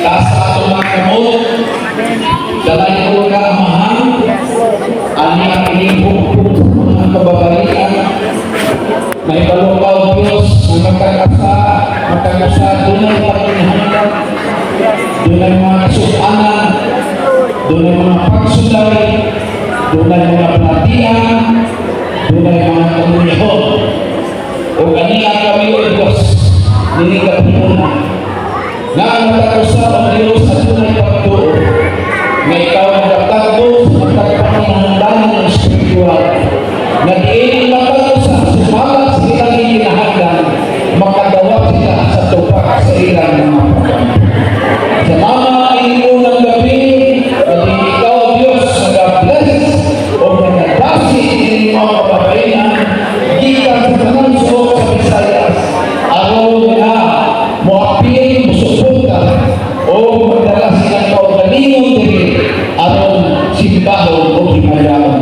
Taas sa atong mga kamot, dalay ko ka, Amahan, ani ang ining hukbo sa mga kababaihan. Nahibalo ka, O Diyos, nga matag usa dunay panginahanglan, dunay mga kasukanan, dunay mga pagsulay, dunay mga balatian, dunay mga kamunyahon. O kaniya kami, O Diyos, nining gabhiona, nga ang matag usa, O Diyos, adunay pagtuo, nga ikaw nagatagbo sa matag panginahanglan ng espiritual, nga diin ang matag usa sumala sa ilang gikinahanglan, makadawat sila sa tupad sa ilang mga pagkampo. Salamat ining unang gabi, na diin ikaw, Diyos, nag-bless o nagadasi ining mga kababaihan, gikan sa tanang suok sa Visayas, aron nga moapil, mosuporta, o magdala silang kaugalingon diri aron simbahon o himayaon.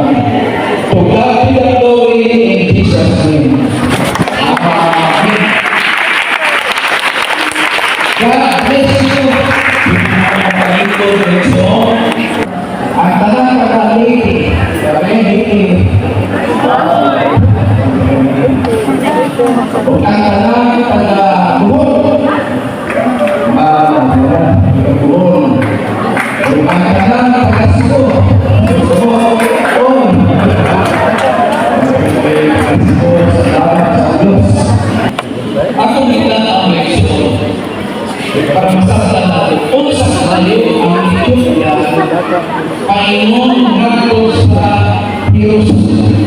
To God be the glory in Jesus' name. Amen. God bless you. So, ang tanang taga-Leyte, Leyte, o ang tanang taga-Bohol, Bohol, o ang tanang taga-Cebu, Cebu, oh, Cebu, salamat sa Diyos. Ako gitan ang leksyon para masabtan natin unsa kalayo ang Ethiopia paingon ngadto sa Jerusalem.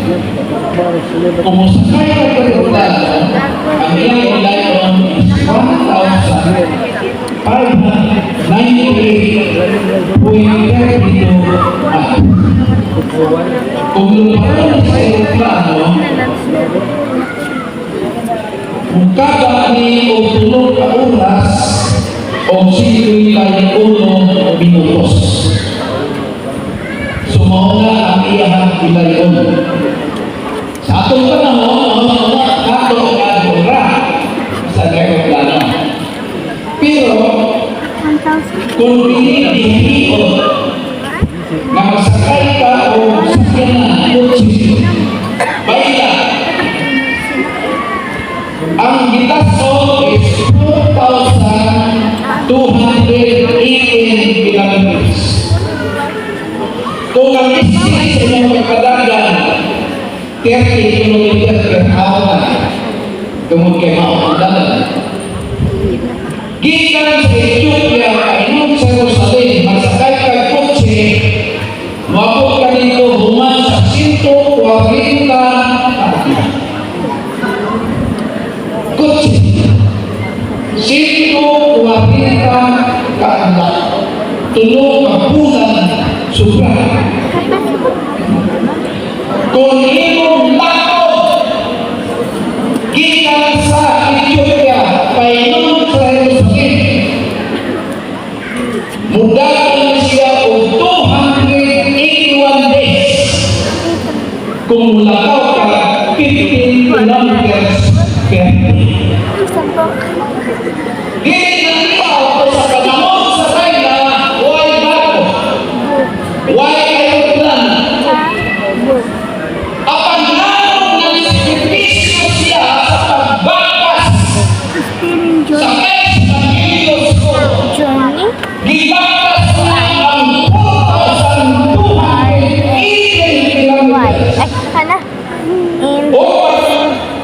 Kung mosakay ka sa eroplano, ang iyang ilayon is 1,598.32 miles. Kung lumaron sa eroplano, kung kada ni og 3 ka oras o 51 minutos. So mao na ang iyang ilayon. Sa atong panahon, mao na kato nga ora sa eroplano. Pero kung dinidihion nga magsakay ka o sakyanan, kotse, bayla, ang gitason is 2,218 kilometers. Kung ang speed sa inyong pagpadagan, 30 kilometers per hour, tungod kay mao ang dalan. Gikan sa Ethiopia, paingon sa Jerusalem, magsakay kag kotse, moabot ka dito human sa 140 adlaw. Kotse. 140 ka adlaw. 3 ka bulan sobra. Kung imong lakaw gikan sa Ethiopia paingon sa Jerusalem, mudagan siya og 281 days kung mulakaw ka 15 kilometers per day. Dili na ikaw sa panahon sa rayna, way barko, way aeroplano. Apan nganong nagsakripisyo siya sa pagbakas sa ex Journey. Gibakas niya ang 4,218 kilometers. Ay, hala. In O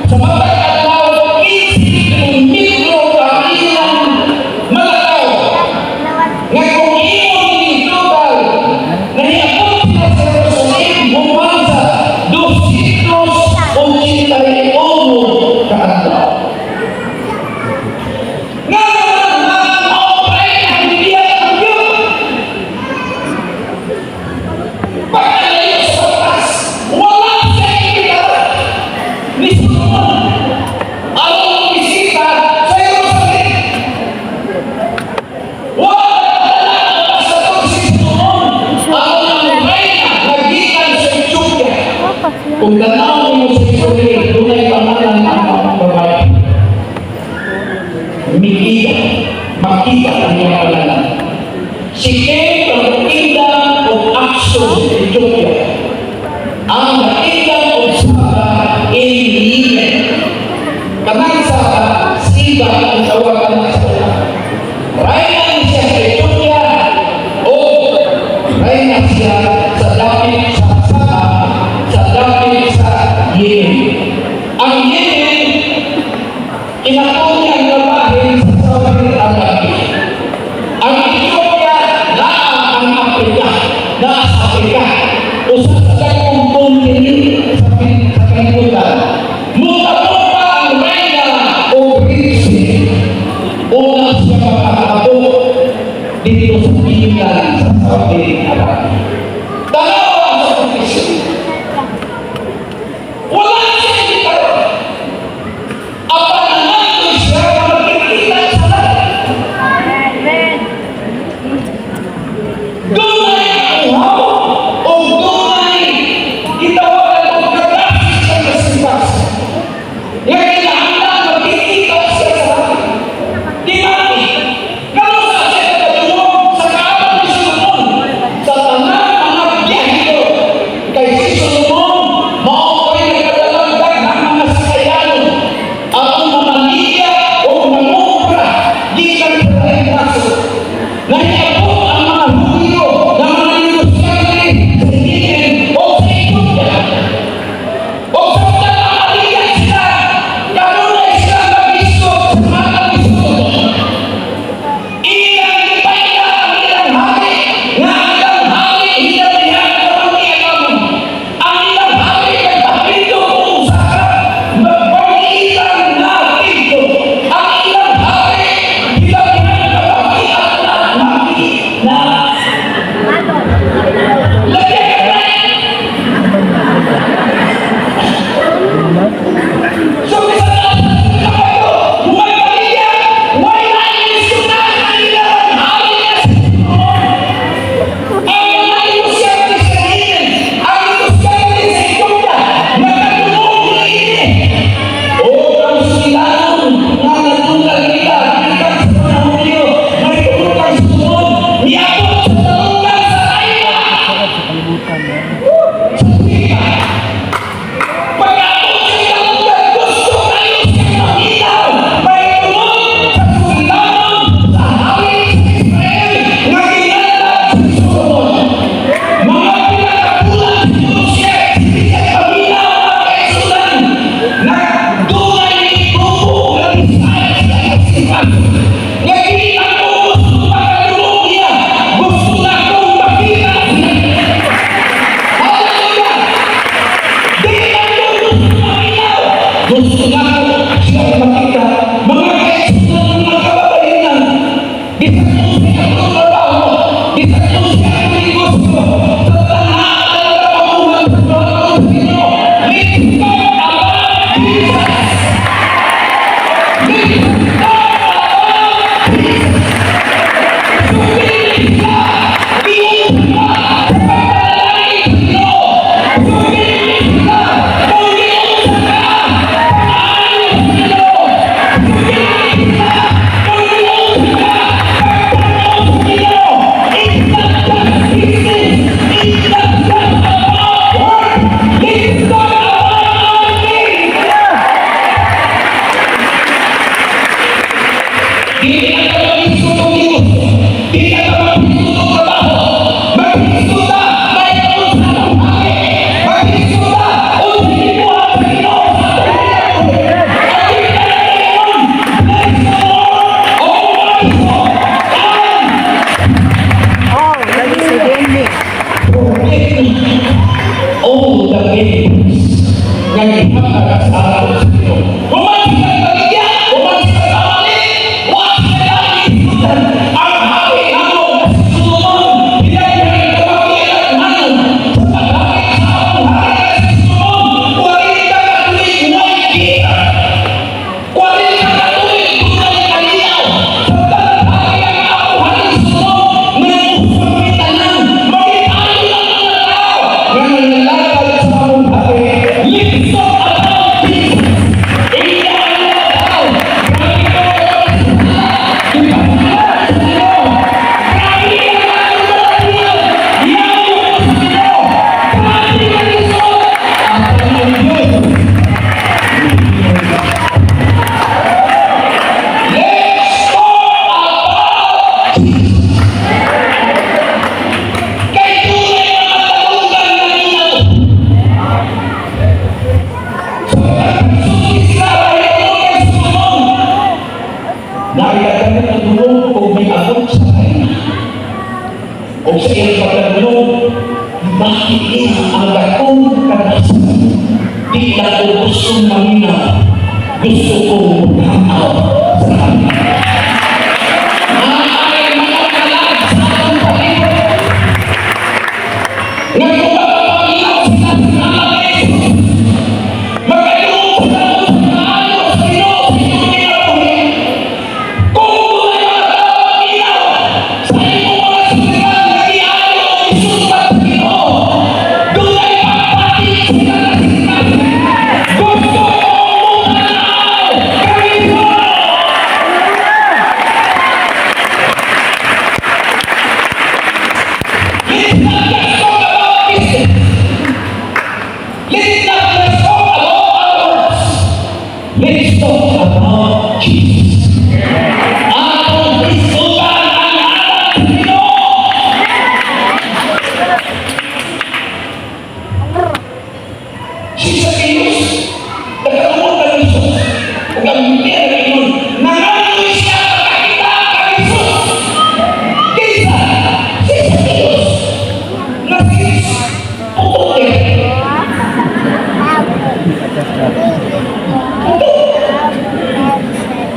sa matag adlaw, 15 kilometro ang ilang malakaw. Nga kung imong total, nahiabot sila sa Jerusalem human sa 281 ka adlaw. Nga naman ma-operate ang bibiyak ang Diyos. Pagkalayo sa batas, wala siya ibigara ni Solomon aron bisita sa Jerusalem. Wala nagpadala ang ambassador si Solomon aron ang reyna nga gikan sa Ethiopia. Kung tanaw mo sa history, dunay pangalan ang mga babae. Mikida. Makida ang iyang pangalan. diri sa kalibutan. Mutapok pa ang reyna o prinsipe. Una siya makakaabot dito sa Finland, sa Saudi Arabia. Tanawa ang sakripisyo. Wala siya gikaroon. Apan nangandoy siya na magkikita sa langit. Dunay uhaw o dunay gitawagan og kagasis sa kasibas. Nga kinahanglan magkikita siya sa langit. Di ba? Karon sa siya nakadungog sa kaalam ni Solomon sa tanang mga biyahero, kay si Solomon mao kay nagkadalang daghang mga sakayanon atong mamaligya o mangumpra gikan sa laing nasod. Nahiabot ang mga Hudyo nga mga negosyante sa Yemen o sa Ethiopia. O sa pagkakaligan sila, kanunay sila mag-isog sa mga ni Solomon. Ilang ipahila ang ilang hari, nga ang ilang hari, hinatihan ang. Ang ilang hari nagpapindot kung usa ka magpangitang na templo. Ang ilang hari, hinatihan na na lagyan ka. So, bisan na kayo, bumabaliya, wala inisuna ang ilang hari na si Solomon. Ang mga negosyante sa Yemen, ang negosyante sa Ethiopia, nakatungog niini. O ang sulilanon nga natunggal nila, gikan sa mga Hudyo, may tungod kang Solomon, niabot sa talungan sa Taiwan. Sa Sipa. Pag-abot sa talungan, gusto kayo siya makitaw. May tungod sa sulilanon sa hari sa Israel nga ginanap si Solomon. Mga pila ka bulan siguro siya, hindi siya paminaw, mga kaigsuonan. Nagdunay ni tubo nga desire sa isipan. Nga dili ako gusto makadungog niya. Gusto na akong makita siya. Hallelujah! Dili ako gusto maminaw. Gusto na ako siya makita. Mga kaigsuonan, mga kababayenan, bisan kung siya akong trabaho, bisan kung siya akong negosyo, sa tanan na pamuhan sa mga Ginoo, let's talk about Jesus. Let's talk about Jesus. Sugilin sila, giunsa ka sa pagpanalangin sa Ginoo. Sugilin sila, kung giunsa ka, pag-ayo sa Ginoo. Sugilin sila, kung giunsa ka, pagtanaw sa Ginoo. It's not just business. It's not just about work. Let's talk about our King. Dili na ka mag-isod og negosyo. Dili na ka mag-isod og trabaho. Mag-isod ta, may tungod sa atong hari. Mag-isod ta, unsay gibuhat sa Ginoo sa atong kinabuhi. Ang dili na natin, bless the Lord, oh my soul, and Oh, lagi sa Denny. forget all the benefits nga gihatag sa ato sa Ginoo. Human sila baligya, human sila pamalit, wa sila isudan. Ang hari namo nga si Solomon, hinayang kababayan sa paghari sa atong hari nga si Solomon, 40 ka tuig way kita. 40 ka tuig dunay kaliyaw. Sa hari ang atong hari Solomon, nag-usap mi tanan, mangitayo lang mga tao nga nangalagad sa among hari. Let's talk about Jesus. Iya ang mga tao. Grabe ko sa Ginoo. Grabe ang mga Ginoo. Yawo ko sa Ginoo. Grabe ang lisod. Ang Diyos. Let's talk about Jesus. Kay dunay mga talungan nga minaw. Sa pagsulti sila bahitungod kay Solomon. Nakita ang dungog og may abot sa kanya. O sa iyang pagkadungog, Bakit niya ang dakong kadasan? Di lang ko gustong maminaw. Gusto kong mutanaw sa kanila. Naay mga kalag sa atong palibot. Nga kung magpapaminaw sila sa ngalan ni Jesus, magkadungog sila sa maayo sa Ginoo sa inyong kinabuhi. Kung dunay mga tao maminaw sa imong mga suliran nga giayo o gisumbat sa Ginoo, dunay pagpati sila na sinabi. Gusto ko mutanaw kay Jesus. Let's not just talk about business. Let's not just talk about our works. Let's talk about Jesus. Atong hisgutan ang anak sa Ginoo. Si Zacchaeus, nagkaroon kay Jesus. Ug ang Biblia nagaingon, nangayoy siya pagkakita kay Jesus. Kinsa? Si Zacchaeus. Na si putok eh. Putok.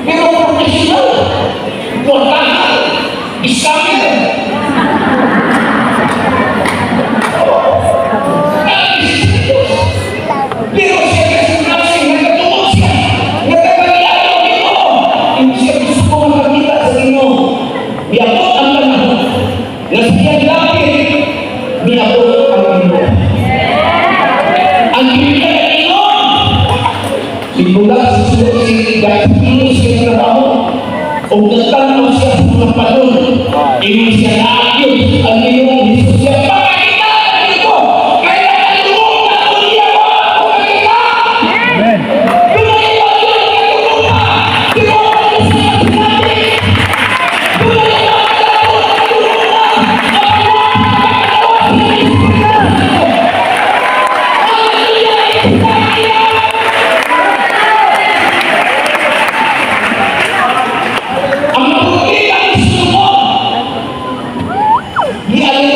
Pero professional. Kwartahan. Scammer. Ah, si Zacchaeus. Pero siya kasi nasi, nagkatuon siya. Nagkakaliano ang Ginoo. Hindi siya gusto ko makakita sa Ginoo. Miabot ang panahon. Na sa iyang lapit, miabot ang Ginoo. Ang Biblia nag-ingon. Simula si si Zacchaeus sa trabaho, ug nagtanaw siya sa mga palon. Ingon siya, naagyo ang Ginoong Jesus siya. Pakakita na ko! Kaya nakadungog na ko niya, wa ako makita! Amen. Dunay bagyo nakadungog na! Pero ako sa sinabi! Dunay mga tao nakadungog na! Ang mga nakakatawa sa Espiritu Santo! Hallelujah! Isaiah! Ang propeta ni Solomon, gialirado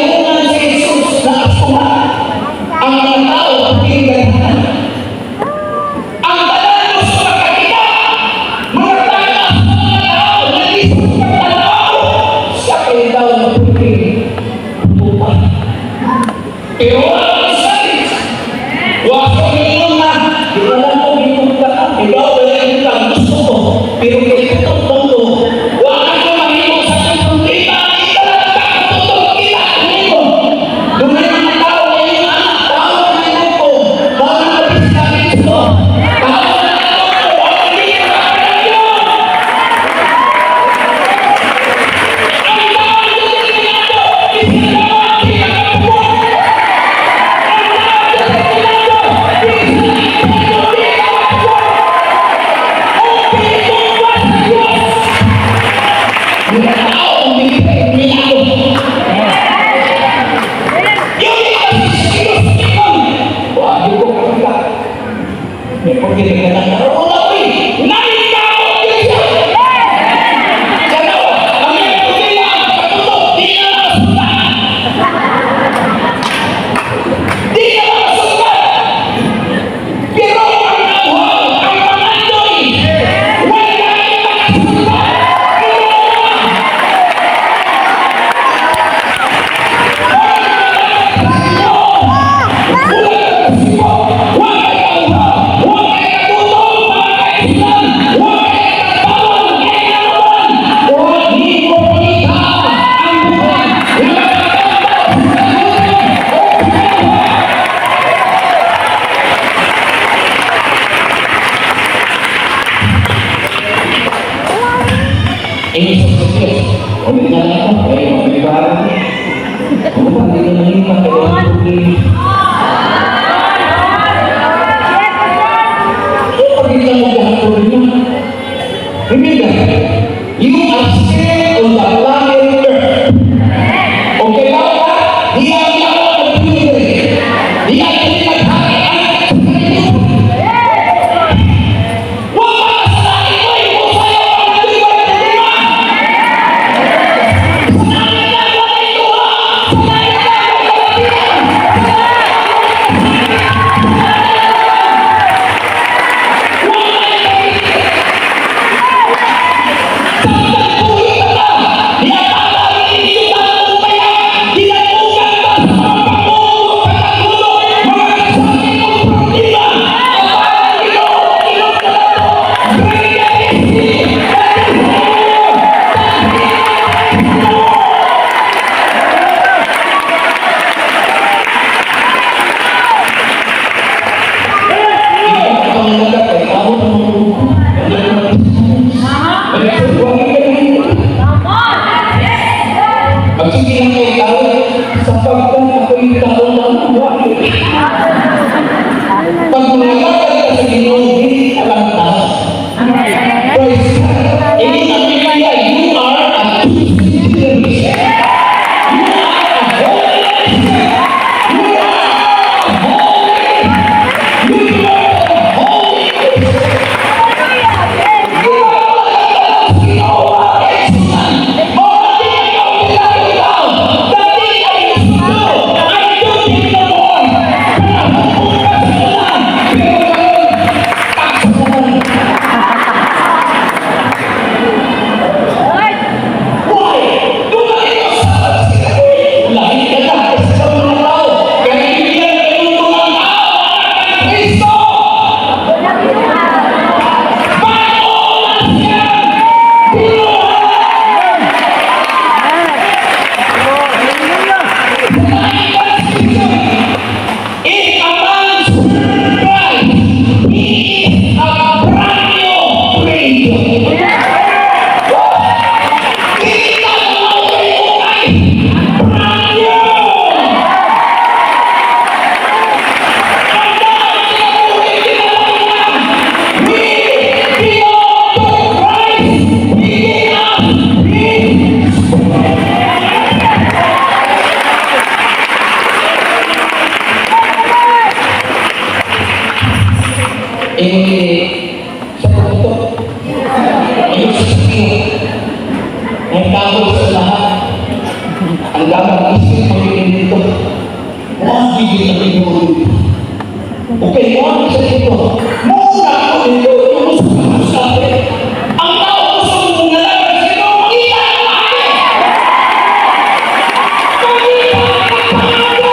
Magsige lang kay tao, sapagkat ako'y tao lang. Pag mangalagad ka sa Ginoo, dili ka lang tao. Praise God. Ini ang Biblia, you are a chosen generation. You are a holy nation. You are a holy. You are a holy nation. You are a Ginoo, Mao na di ikaw nilayo tao. Dati ay nasundo. I don't think no more. Pero hukong ka sa ulan. Pero karon, pagsasalan. Why? Doon ito sa lahi ka na sa mga tao. Kaya hindi yan kayo mga tao. Kristo! Bago na siya! Binuhay! If a man serve Christ, he is a brand new creature. Dili ka maukay-ukay. Brand new! Ang dahil kinabuhi, kinalanglan. We belong to Christ. He gave us His Spirit. Eh, sa pagtutok, ayun sa sakyo, ang tawag sa lahat, ang lamang isip magiging dito, wag gigil na Ginoo dito. Okay, wag sa dito. Muna ko dito, yung sa atin. Ang tao gusto mong nalaman sa Ginoo, makita ang ate. Makita ang pangako.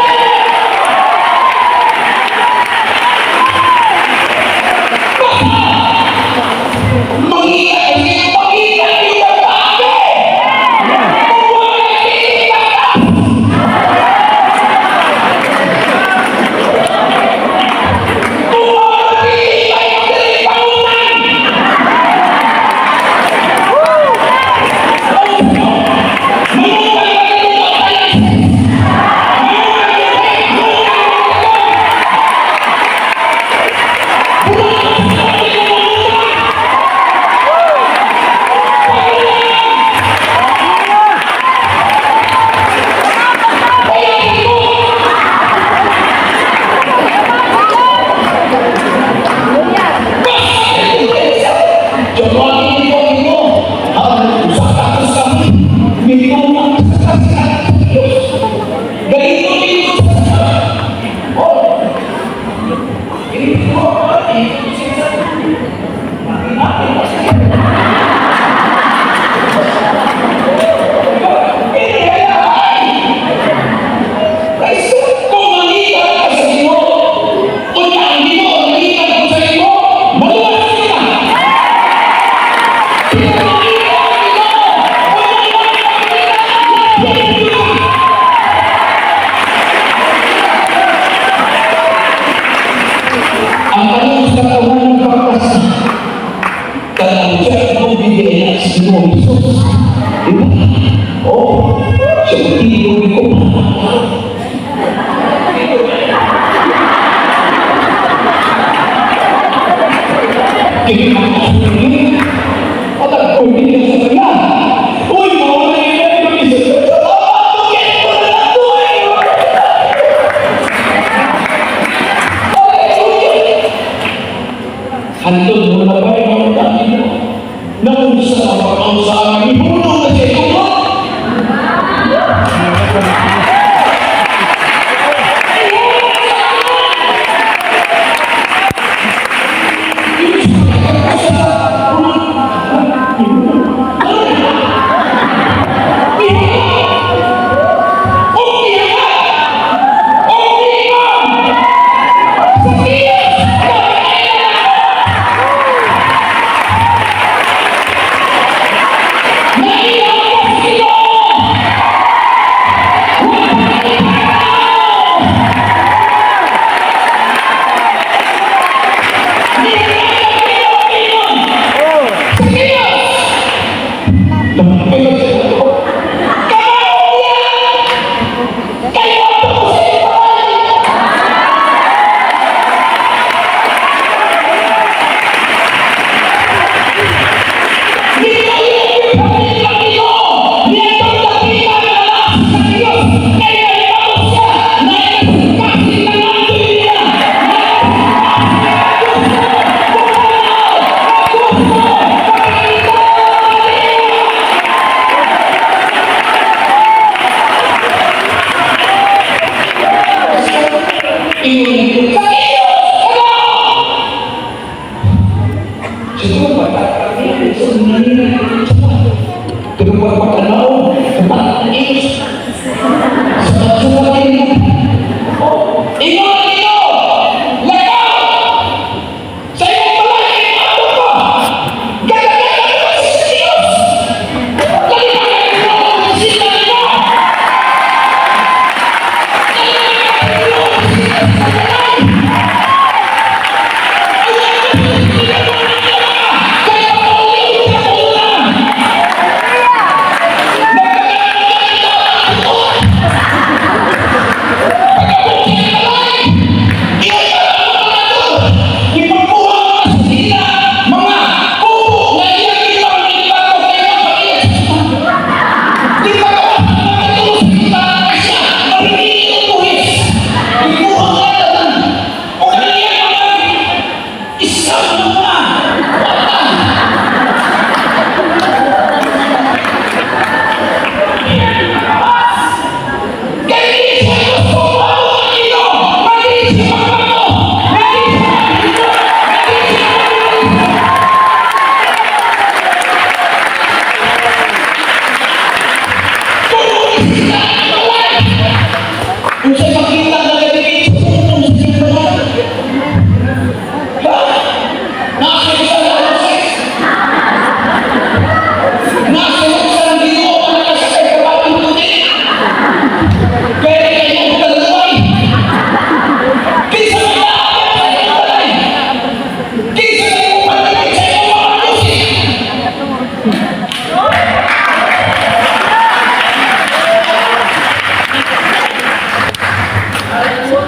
Makita kasi, makita yung nagpaate. Kung wala nakikita ka. Kung wala nakikita. Sila ang balay. Unsay makita nga gadikit sa pungtong sa simbahan? Ha? Nasa sa Jose. Nasa sa Ginoo ang nakasakay kabayong puti. Kaya kayo kaluway. Kinsa may naabot sa imong balay? Kinsa may imong panalangin sa imong mga music?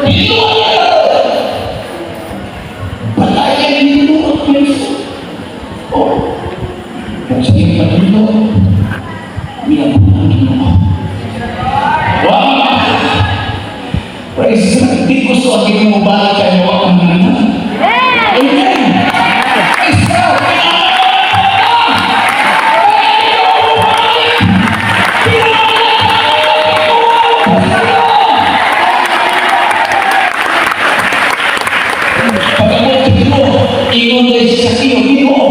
Ginoo ang laro. Balay ang Ginoo, Kristo. Oh. Kung sa iyong patulo, bilang ang Ginoo. Wow! Praise God. Di gusto ang Ginoo balik kayo wa ang mga. Amen! Praise God! Pag-abot sa Ginoo, ingon rin sa iyo, Ginoo,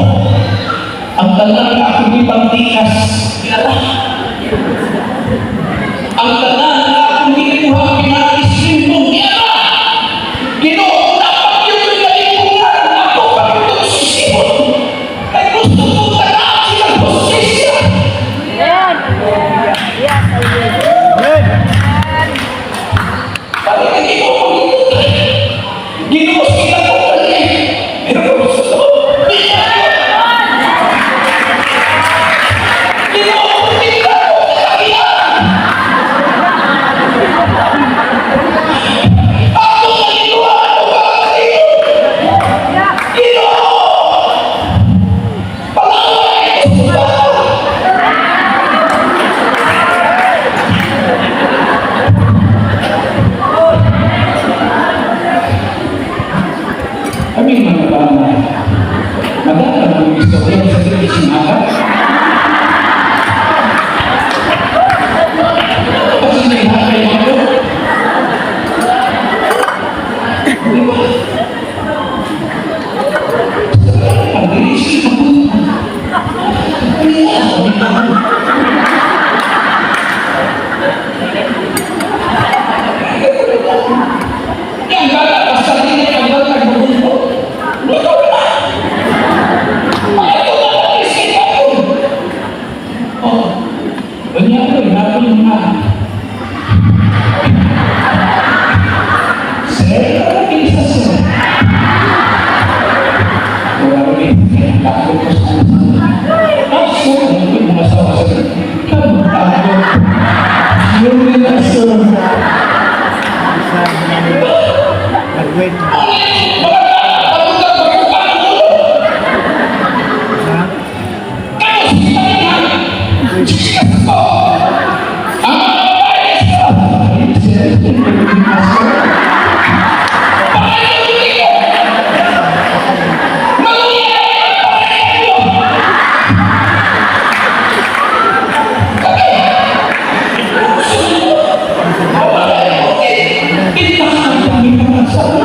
ang tanan nga akong gipangtikas, dinala. Ang tanan nga akong gikuha, pinaisimong, dinala. Ginoo, dapat yung kalipungan, ako pag sisipon. Kay gusto ko tagaan sila hustisya. Amen. Yes, I will. Balik ang Ginoo, Ginoo, sila ko kali. Pero gusto ko, di ba yun? Ginoo, hindi ka ko kakagian. Ako na ginawa, ako ba kayo? Ginoo! Palaway ko sa tao. Kami mga bana, madala ng istorya sa sinaka. Kasi sinaka yung ako. Di ba? Ang bilis. Yan, bata, basta hindi ka ba nagbubunto? Luto na! Ay, ito na lang isip ako. Oh, ganyan ko, hapon yung mga. Sir, ano kinsa, sir? Wala ko rin, takot ko sa Ah, sir, ano ko yung mga asawa sa Kamu, takot. Yung nila, sir. Nag-wait. Mga pagpunta, pagpunta, Ha? Kayo, sa ko! Ang mga babae sa Sir, Pakailan ko! Maluya! Pakailan ko! Okay. Hindi na kami mga asawa.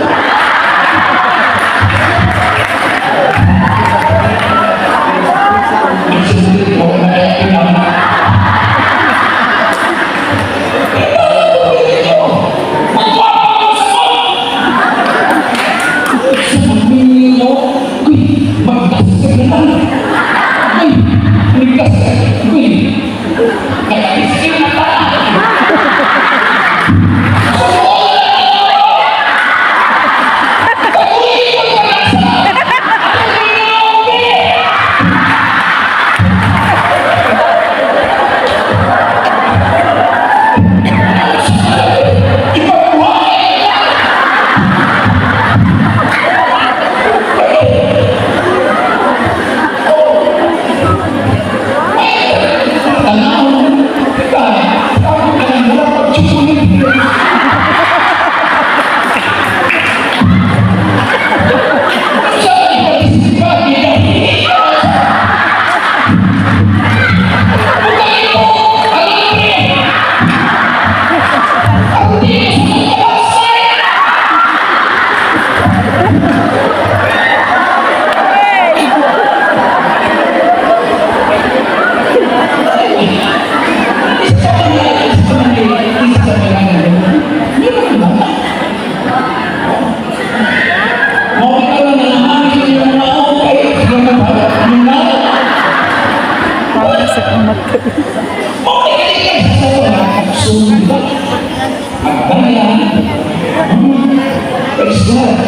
Praise God.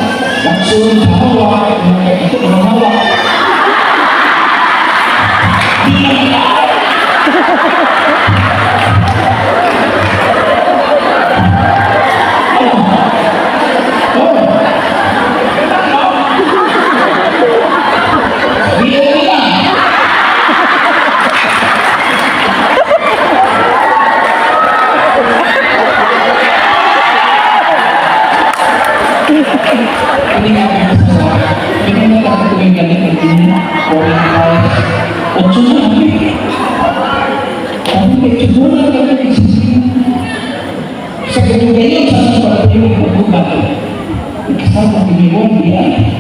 Nagsulod sa hawa, ito ang hawa. Di na kita. Oh. Di na kita. Hindi nga ako masawa. Pinunod ako tuwing ganit ang tingin. 45. Otso na kami. Sabi ko, tsubuna na kami. Sa katugayon sa sa pagpapayong pagbubat. Ikasama kiniwang diyan.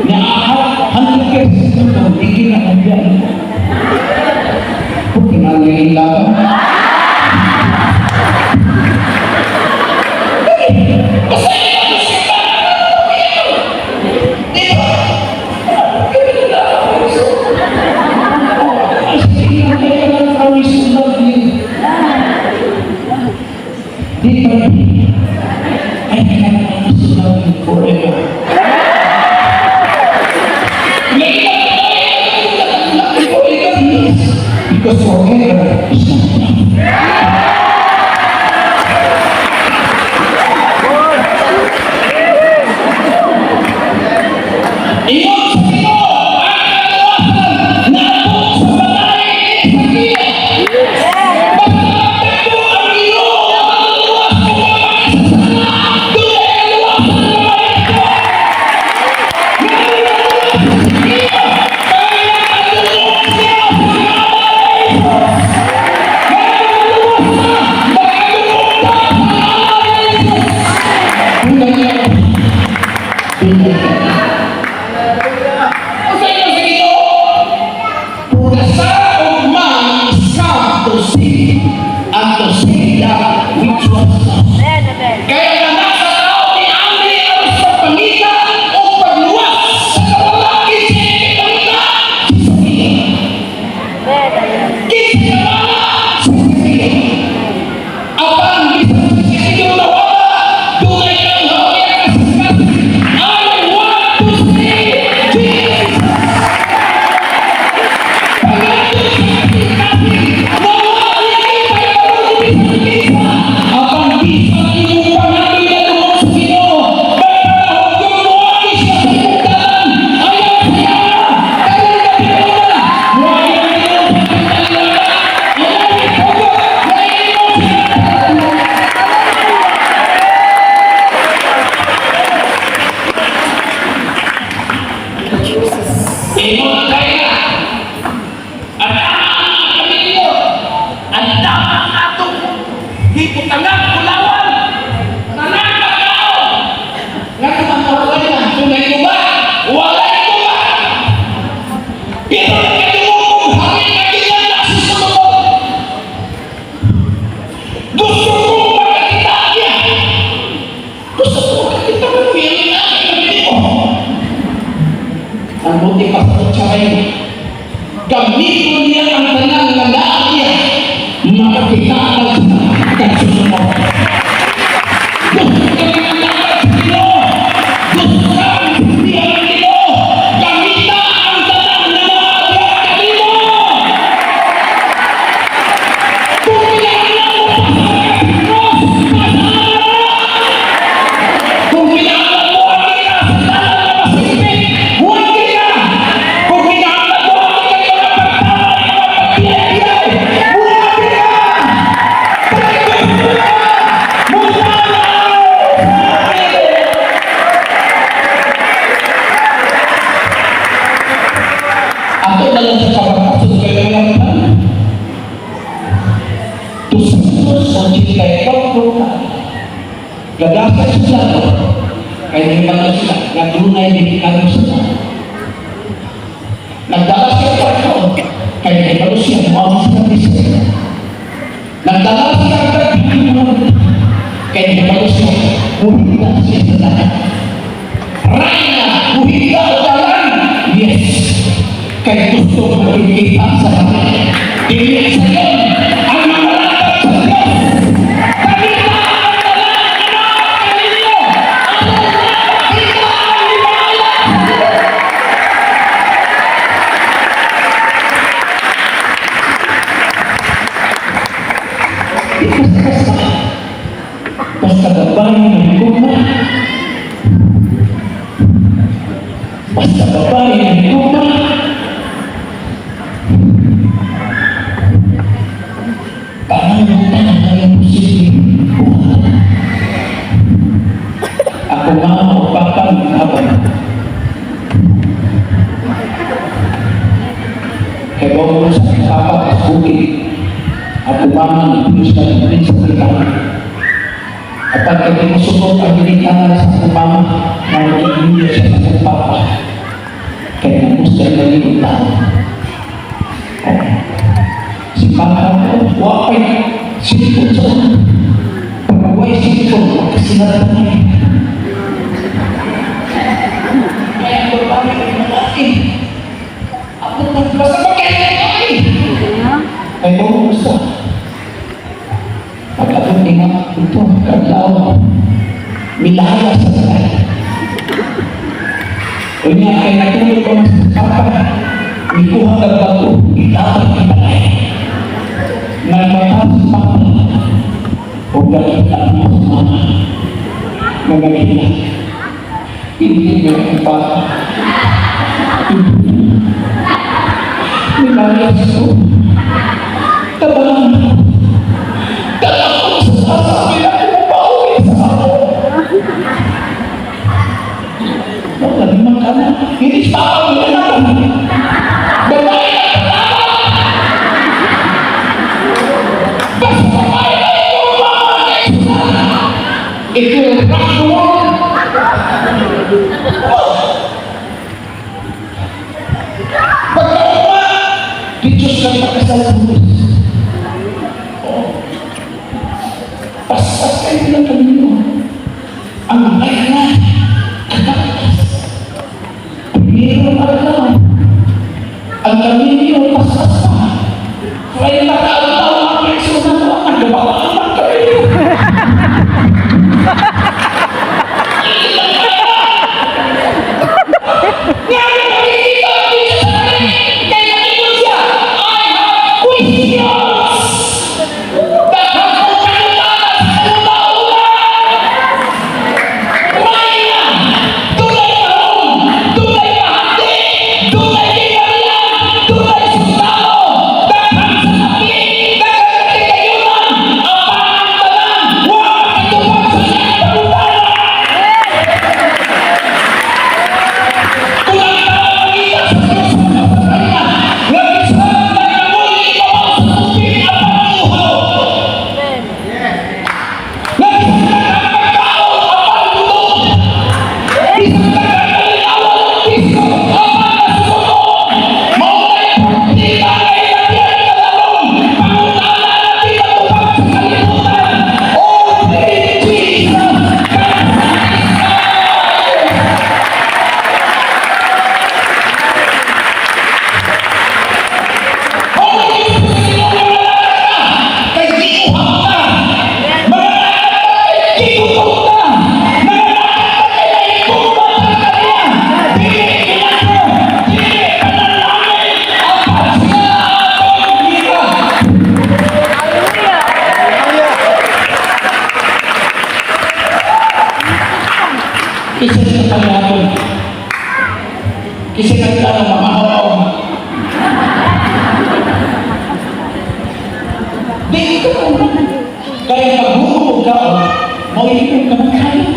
Naahat, 100% na hindi na kanya. Kung kinalangin laban. Basta ikaw sa Di ba? I always love you. Di ba? I can always love you forever. Forever, yes. Because forever is not enough. Ingon sa Ginoo, ang kaluwasan naabot sa balay ni Isakia. Basta magtagbo ang Ginoo nga magluwas ug makasasala, dunay kaluwasan nga mahimo. Nga sa Ginoo, kaya kadungog siya sa ngalan ni Jesus. Nga maluwas na, makadungog ta sa ngalan ni Jesus. Dunay dunay. Unsa ingon sa Ginoo? For the Son of Man is come to seek and to save that which was lost. Amen, amen. Kaya ang anak sa tao nianhi aron sa pagpangita o pagluwas sa nawala. Kinsa ipangita? Si Sophia. Amen, amen. Kinsa nawala? Si Sophia. Apan bisan si Sophia nawala, dunay kang hawak kasaskas. I want to see Jesus. Pangadto sa kasing-kasing, nawala niya pahibalo bisan kinsa. Apan bisan imong pangandoy na dungog sa Ginoo, may panahon kung muagi siya sa imong dalan. Ayaw siya. Karon gabi na. Muagi ang Ginoo sa imong taliwala. Ayaw ipugok na imo siya. Ingon kaya ang tama ang pamilya, ang tama ang atong gibutangan kulawan, tanan pagkaon. Nga naman walay na, tunay mo ba? Walay mo ba? Pero nagkadungog kong hari na ginana si Solomon. Gusto kong makakita niya. Gusto kong makakita mo, feeling na, mo. Ang buti pa sa kutsara, gamiton niya ang tanan nga naa niya makakita ka kay Solomon. Gusto ka ng dapat sa Ginoo. Gusto ka ang sindihan ng Ginoo. Gamita ang tanan nga naa diha kanimo. Kung kinahanglan mo pasaka sa cross, pasaka. Kung kinahanglan mo ang ka sa dalan nga masilbi, huwag ka. Kung kinahanglan mo ang ka mga pagtawag, mga pagpiyay-piyay, huwag ka. Pagkagusto ka, mutanaw sa akin. Ato na lang sa kabakasod kayo lang 284 ka. Gagasa sa sundalo, kay nahibalo sila, nga dunay delikado sila. Nagdala siya kwarto, kay nahibalo siya, muawag sila bisig. Nagdala siya kag kay nahibalo siya, muhigda siya sa dagat. Rayna, muhigda o dalan, yes. Kay gusto makikita sa dagat. Dili sa yon, ang mga latag sa Diyos. Kamita ang tanan nga naa. Di basta-basta. Basta babae nga higugma. Basta babae nga higugma. Tanang tanan na imposible buhaton. Ako mama o papa habang. Kay mo sa papa sa bukid. Ako mama ni sa sa kita. Apan kay musugot ang ginikanan sa akong mama, nagiging siya sa akong papa. Kay namusta na yung tao. Oh. Si papa ko, wa pa'y cellphone sa una. Pag wa'y cellphone, magkasinat na eh. Kaya ang babae ay lalaki. Ako basta magkailangan eh. Kay mo gusto. Pag abot ni nga ito, kadlaw, milaya sa sakay. Unya kay natulog ko sa papa, mikuha kag bato, itapag ibalay. Nagmata si papa, o nakita niya sa mama, nga naghila. Hindi niya ang papa. Milaya sa ko. Tabang. Dala ko sa sasabi na kung pauwi sa ako. Wala naman ka na. Hindi siya pauwi na naman. Babae na tama. Basta babae na ito, mama. It will rock the world. Oh. Pagkauma, di Diyos kang pakasal sa Diyos. Oh. Paspas kayo ng kanino. Ang rayna, katakas. Primero adlaw. Ang kamino, paspas pa. 30 ka adlaw ang presyo na ito. Ang gabakaan kayo. Nga nakikita ang Diyos sa akin. Kaya nakikita siya, "I have questions." Daghang kong pangutana sa una. Rayna, dunay kahon, dunay kahati, dunay gingharian, dunay sundalo, daghang sasapi, daghang katigayunan, apan ang tanan, wa makatupag sa iyang pangutana. Kung ang tao mangita sa Diyos sa kanya, nga bisan nagamoy ibabaw sa tubig apan uhaw. Nga bisan daghang pagkaon apan gutom. Bisan daghang kalinawan ug piso apan nasusuko. Mao nay praktika nga ilagyan kalalong pangutana nga di matupag sa kalibutan. Only Jesus can satisfy. Only Jesus sa Ginoo. Mangalakad ka kay giuhaw ka. Mangalakad ka kay gigutom ka. Mangalakad ka kay nahigugma ka kaniya. Dili kinako, dili panalangin, apan siya atong ngita. Hallelujah. Isa sa pangyapon. Kasi nagtano mamahaw. Dito ko. Kaya pag ka, mo ka man kayo.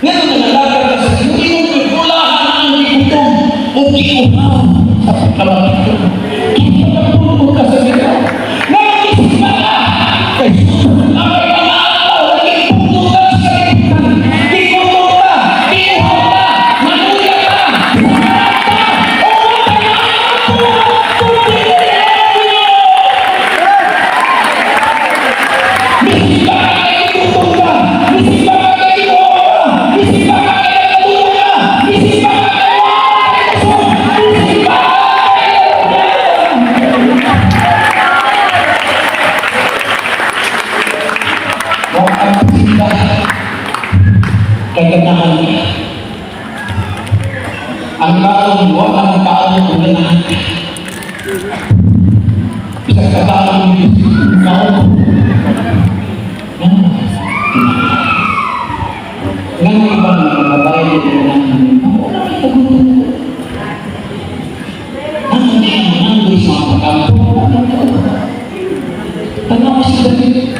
Ngayon nangalakad ka sa Ginoo, imong gulahan ang gigutom o giuhaw sa pagkalapit. Kaya nagtulog ka sa Ginoo. Nagkisip ka. Kay ang may mga adlaw, naging putulan sa kalibutan. Gigutom ka, giuhaw ka, naluya ka, sakarat ka, o wala kung dili ang Ginoo. Misimba ka kay gigutom ka. Misimba ka kay giuhaw ka. Misimba ka kay nagkatulog ka. Misimba ka kay wala kay kusog. Misimba ka kay nalugyan. Wa ang simba kay ganahan ka. Ang kaon, wa ang kaon kung ganahan ka. Bisag ka kaon, kaon. Tanaw. Yan. Nga ng ibang mga babae dito na wala may kagutom. Ang hindi ang hungry sa mga kampo. Tanaw si David.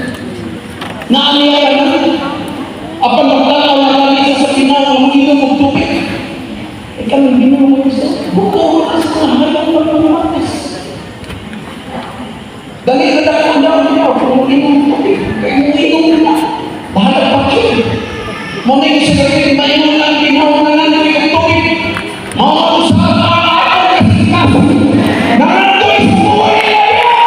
Naaniya ka na. Apan magtanaw na lang isa sa pinaw, ang inom og tubig. Ikaw ang ginawa mo sa buko ka sa mga hayop ng mga matas. Dali na dako daw niya, kung inom tubig, kaya mo inom na. Bahala pa kayo. Mo na yung sa David, maingon lang, ginawa na lang ng tubig. Mao sa ako kasikap. Nangandoy sa buhay na Diyos!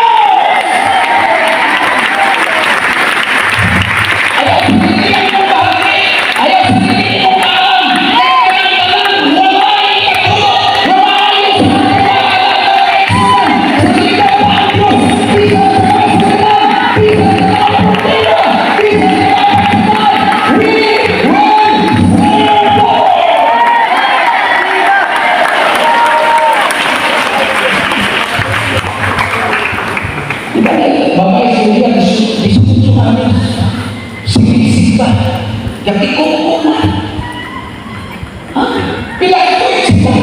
Ayaw sa hindi mo bahagi. Ayaw sa hindi mo maalam. Kaya ang tanan, walay katulog na maayo sa mga. Sa ligaw pa ang Diyos. Bisan sa mga kasakitan, bisan sa mga problema, bisan sa mga pagkakas, we will serve the Lord. Diba na, babae sa iya, 18 anyos. Sige-sige pa. Yaki ko na. Ha? Pila ito yung siya.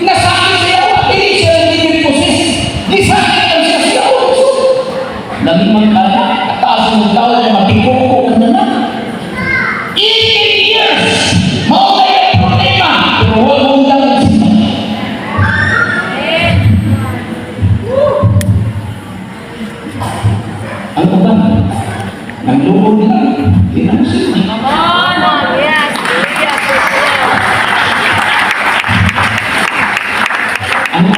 Ginasakit siya, dili siya hindi poses. Gisakit lang siya siya. Lamang anak, at taas ng tao na mapikuko ka na na. 18 years! Mao na yung problema. Pero huwag mong dapat siya. Ang uban, ang loob nila, di na sila. Come on. Yes. Yes. Ano?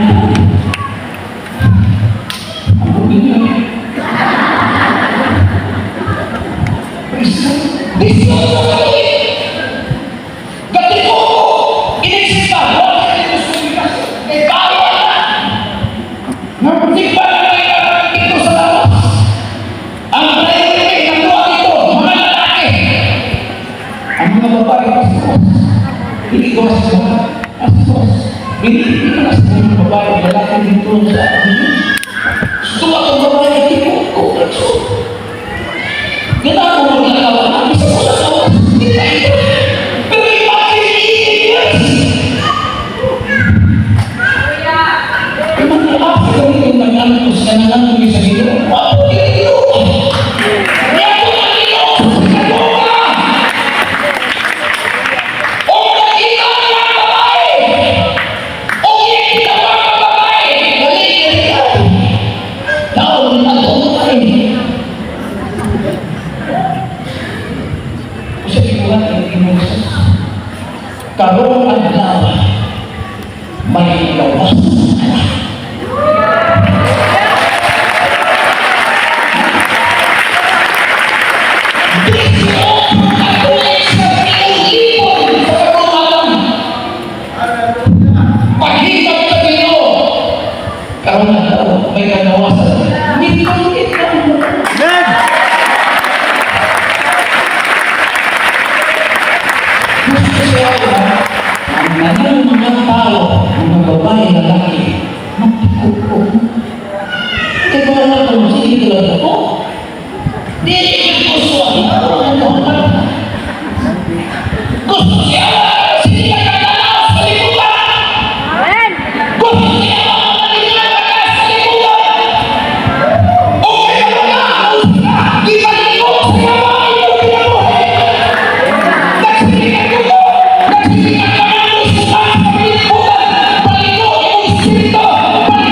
Ang buti niya. 18 ka tuig. Gatiko ko. Inisip pa. Wala ka dito sa bigas. Kay bawal na. Nagsigpa na lang dito sa lawas. Ang priority ng duha dito, mga lalaki. Ang mga babae, pastos. Hindi ko sa pastos. Hindi ko na sa mga babae, lalaki dito sa Gusto akong babae, tipo ko. Ganda ako maglakaw. Isa ko sa kawas. Hindi na ito. Pero imagine, 18 years. Yung mga Africa dito, nag-antos ka na lang sa Ginoo. Wapo dito. Kaya ko ang Ginoo sa kaguga. O nakita niya ang babae. O nakita mo ang babae. Dali, dali ka. Tao na ito ay. Kasi ikuha ng Ginoo. Karong adlaw, may gawas ka na. 18 ka tuig sa libon sa kagulangan. Paghikap sa Ginoo. Karon adlaw, may kagawasan. Mitungit na mo. Amen! Gusto siya ang nanang mga tao, mga babae, lalaki, magpikuko. Kaya kung ano ko, sige ka lang ako. Dili yung gusto ang Gusto siya, sige ka katanaw sa libutan. Amen. Gusto siya, malingan ka sa libutan. O kaya ka, di ba ikaw sa yawa iyong kinabuhi? Nagsilikan ko ko, nagsilikan ka nga sa kalibutan. Baliko imong espiritu, baliko.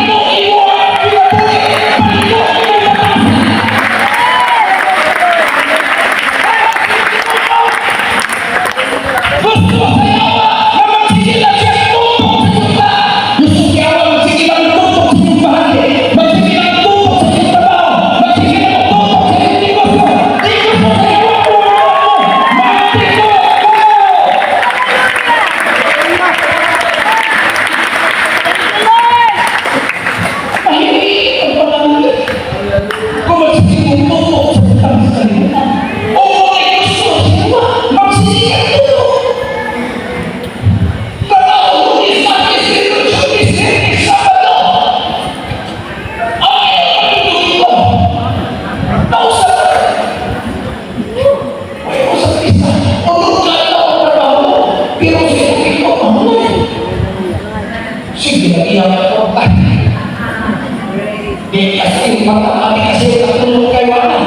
Di kasi magkamali kasi katulog kay wala.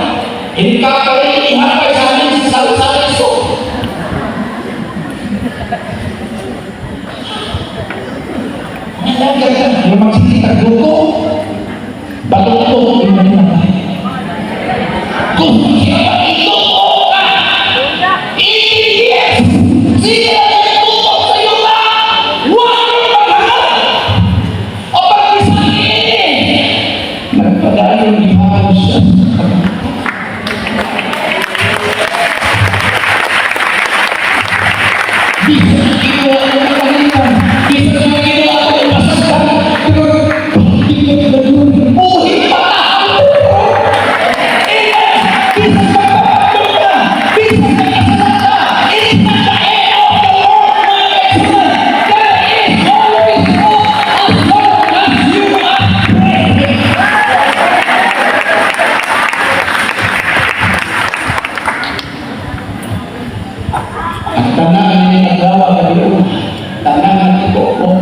Hindi ka kay ihapay sa amin sa sari-sari store. Ang ka, yung magsisitag luto, bato-bato, yung mga. Kung siya ito ka, 18 years, sige na nagtutok sa iyo ka, huwag mo maghanap. O pag-isang ini, nagpadayon gihapon siya. Bisan ginawa ko nakalitan, bisan ginawa ko masasaktan, pero hindi ko nagulong, buhi pa. Amen! Bisan magpapagod ka, bisan magkasala ka, it is not the end of the world, mga kaigsuonan. There is always hope as long as you are praying. Ang tanan ni nagawa kaniyo, tanan nga ko,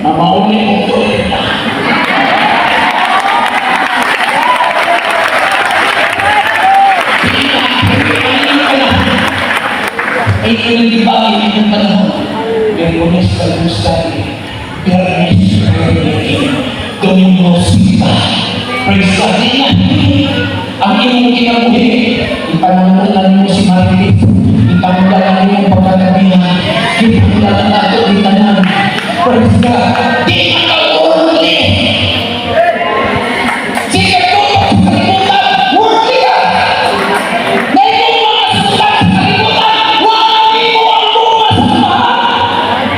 mamauni mo to. Ay, hindi ba ang panahon? Miyerkules Bible study, Biyernes prayer meeting, Domingo simba. Praise God. Di na. Ang imong kinabuhi, ipananggulan mo si Marites, itanggalan mo ang pagkakabihan, itanggalan nato di tanan. Praise God. Di na ka worldly. Sige ko, sa kalibutan, worldly ka. Ngayon mga sulat sa kalibutan, wala mo ang bunga sa mahal.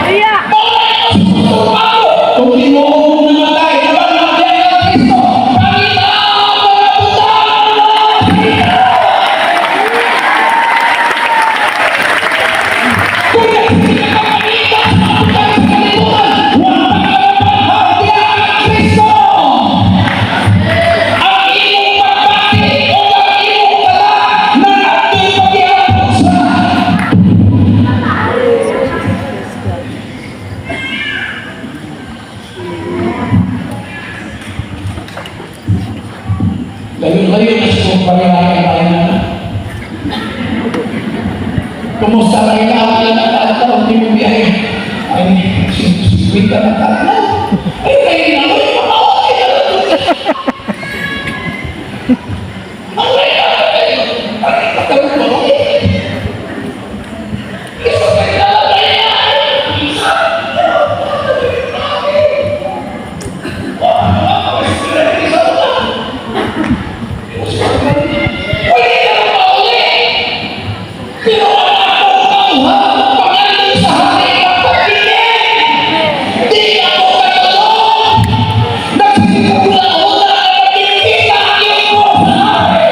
Hallelujah. Wala mo sa trabaho. Kung Ginoo mo namatay, naman mabiyak ka Kristo. Pangita ang mga butang na salita. Kung nagsige ka pangita sa mga butang sa kalibutan, wala ka naman biyak ka Kristo. Ang imong pagbati o ang imong tala nangadto'y paghihapon sa. Layo-layo na siya kung pangilaki tayo na. Kumusta na ikaw? Ilan na taon di mo biyahe? Ay, 50 na taon. Ay, kayo na ako, mamawag na lang. Ang layo na kayo. Ay, katawag mo. Isa kayo na lang. Pwede ka na mauli. Pero ang akong kauhan, pangalan sa hari ng pagtingin. Di ako katulog. Nagsisiguro na magkikita ang iyong ko sa hari.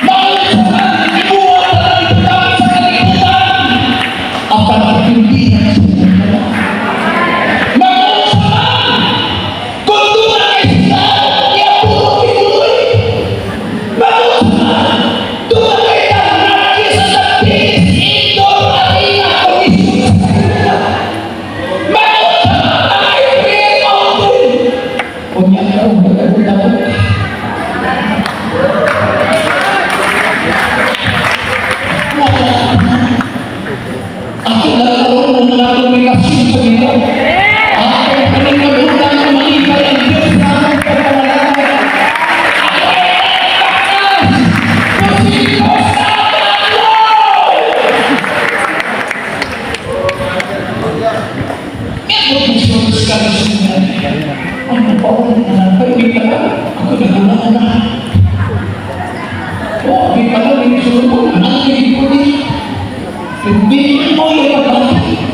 Maunsahan, ibuhat na lang ito sa kalibutan. Apan hindi na sa Maunsahan, kung doon na kay sila, iapuro tinuloy. Maunsahan, doon na kay tanan sa the biggest indoor arena commission sa kalibutan. Maunsahan, ang ay prayer mountain. Unya karon magkagunta. Wala na. Ako na karon mo na ako may kasyon sa Ginoo. Ako kaning magulang na malipay ang Diyos sa among pagkamalakad. Ako ay nagtakas. Kung sino sa ako. Ano pa ako na kayo di pala? Ako naguna na. Oh, di pala may sunod ko. Ano yung ko niya? Hindi mo yung pagkakit.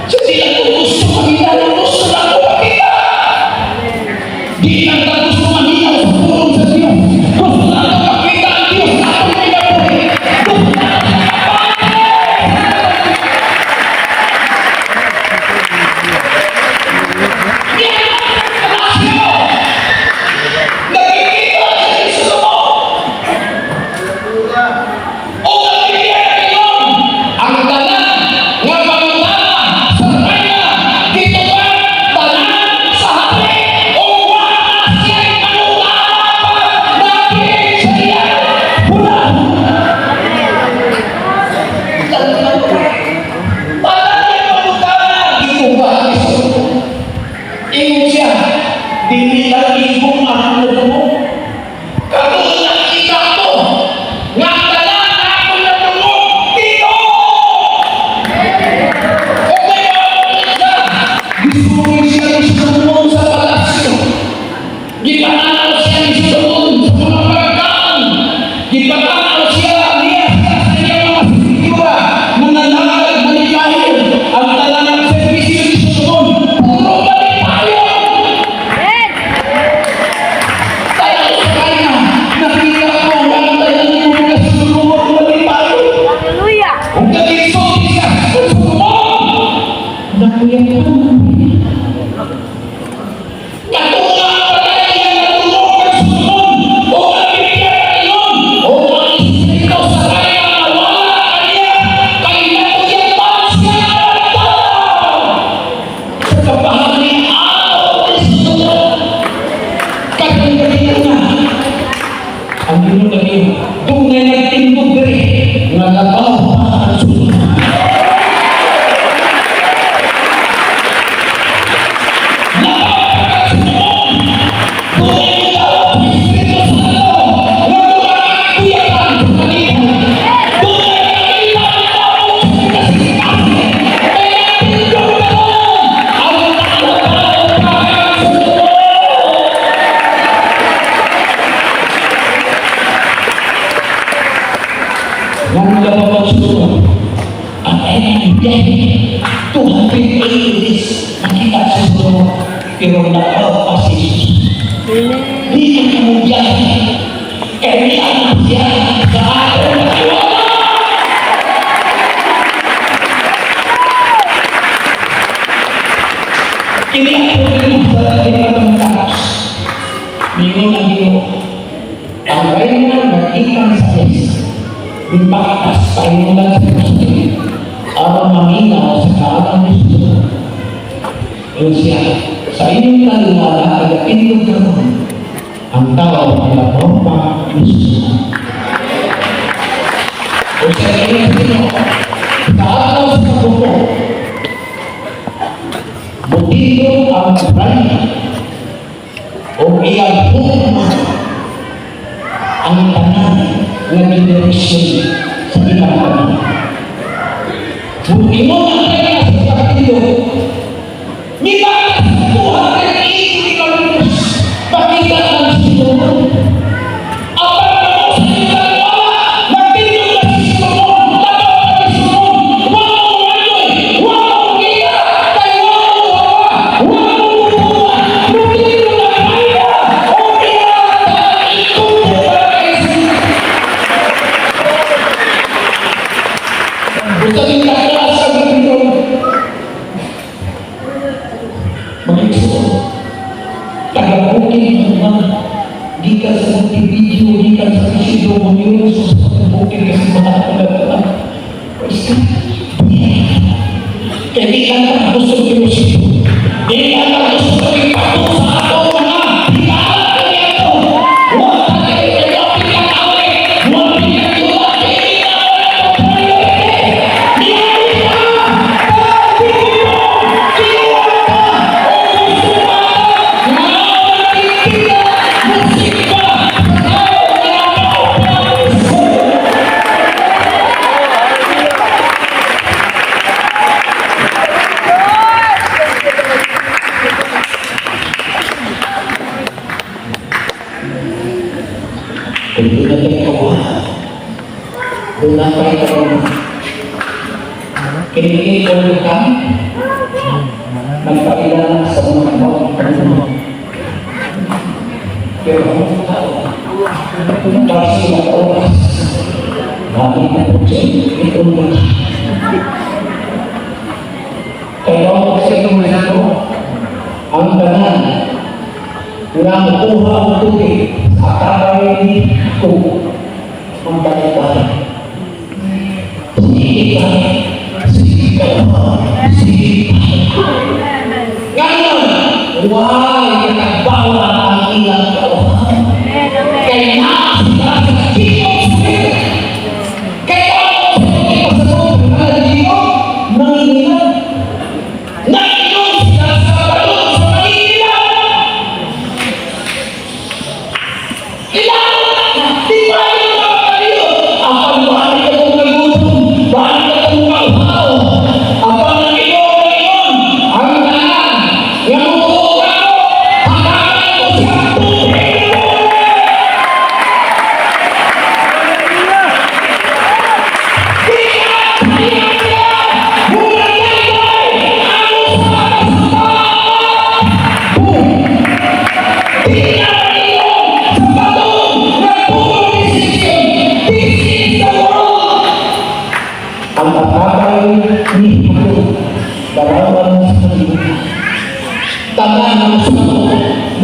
So, di lang ko gusto makita, gusto lang ko makita. Di lang ka gusto makita sa pulong sa Diyos. Gusto lang ko makita ang Diyos sa atong kinabuhi. Gusto lang ko makapangit. Yan ang palasyo. Nakikita sa Kristo mo. O nakikita ngayon ang tanan nga pangutana sa rayna gitupad tanan sa hari o wala siya. Gipatanaw siya ni Solomon sa mga pagkaon. Gipatanaw siya niya sa iyang mga sisigura, mga lakad, malikayon. Ang talang serbisyo ni Solomon, puro malipayon. Amen. Kaya sa kanya, nakita ko ang talang mga Solomon malipayon. Hallelujah. Kung nag-insulti siya sa Solomon, nakuya ka. Katunga pala niya natulog kay Solomon, o ang Biblia ngayon, o ang Espiritu sa kanya nga wala kaniya, kay nakuyapan siya ng tao. Sa kabahan ni Ato ni Solomon, katong na, ang Ginoo lagi, dunay nagtindog diri, nga labaw pa ang Solomon. Labaw pa ang Solomon. Dunay nagdawat sa Espiritu Santo, nga kuyapan sa kalipay. Dunay nakita ang tao sa kasing-kasing. Kaya tindog karon, ang labaw pa ang Solomon. Nga labaw ang Solomon, ang biyahe, 280 days, nakita si Solomon, pero labaw pa si Jesus. Di ka mo biyahe, kaya niya siya sa atong katiwala. Kini ang problema sa ating mga tapos. Mingon ang Ginoo, ang reyna naggikan sa Diyos, ipakatas pahimulan sa Jerusalem, aron maminaw sa kaalam ni Solomon. Yun siya, sa inyong taliwala, kaya karon, ang tao ay labaw pa ni Solomon. O sa inyong Ginoo, sa adlaw sa kabuto, mutindog ang reyna o iyang hugma ang tanan nga generasyon sa ilang tanan. Ingon ang reyna sa pagtindog, mibakas 280 kilometers, makita ang Solomon. Apan kamo sa inyong taliwala, nagtindog na si Solomon, labaw pa ni Solomon, wa mo muandoy, wa mo mukita, kay wa mo muhawa, wa mo mubuha, mutindog ang reyna, o iyang ikubo para kay Solomon. Gusto din taas sa gitindog. Mag-igsoon. Taga-bukid ng mga gikan sa Montevideo, gikan sa Isidro Muñoz, sa bukid kasi mga katulad. Praise God. Kaya di lang ang gusto ng Diyos. Di lang ang gusto ng ipato sa ato mga higala kaniadto. Wa ta kay wa pila ka wa pila ka dili na wala ko priority. Niali ka! Kinuha ka! O gusto ka! Nga nakikita, musika sa tao nga labaw pa ni Solomon. Kung doon na tayo kawa, doon na tayo kawa. Kinikilig ko ka, nagpakilala sa mga tao. Pero ang tao, kasi mga oras, nakita ko siya, ito mo. Kaya ako sa itong ito, ang tanan, nga makuha ang tubig sa atabay ni ko ang balik-balik. Sige ka, sige ka, sige ka. Ngayon, why nagbawa ang ilang kauhan? Amen. Amen. Kay naa sila sa Kingdom Spirit. Kay ako sa pasabot ng Ginoo, mangingilan. Nainom sila sa balon sa mangingilan. Kailangan di ba yung mga kaliyo? Apan balik ka kung nagutom, balik ka kung kauhaw. Apan ang Ginoo ngayon, ang tanan, nga mutuo ka ko, hatagan ko Ang atabay ni Jacob, dalawan sa kalibutan. Tanan ng suko,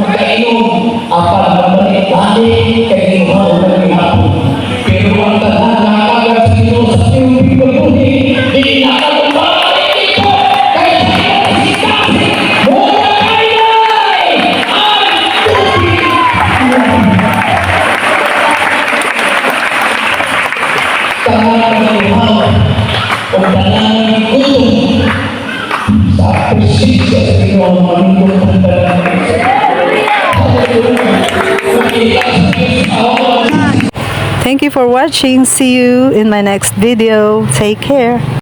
magkainom, apan mabalik-balik kay ginuhaw na gihapon. Pero ang tanan nakagad sa Ginoo sa tubig pagbuhi, di nakalumbalik ito kay sa iyong mura kay ang tubig. Tanan ng ginuhaw, o tanan ng gutom, sa presensya sa Ginoo malindot ang tanan. Makita sa Diyos ang Thank you for watching. See you in my next video. Take care.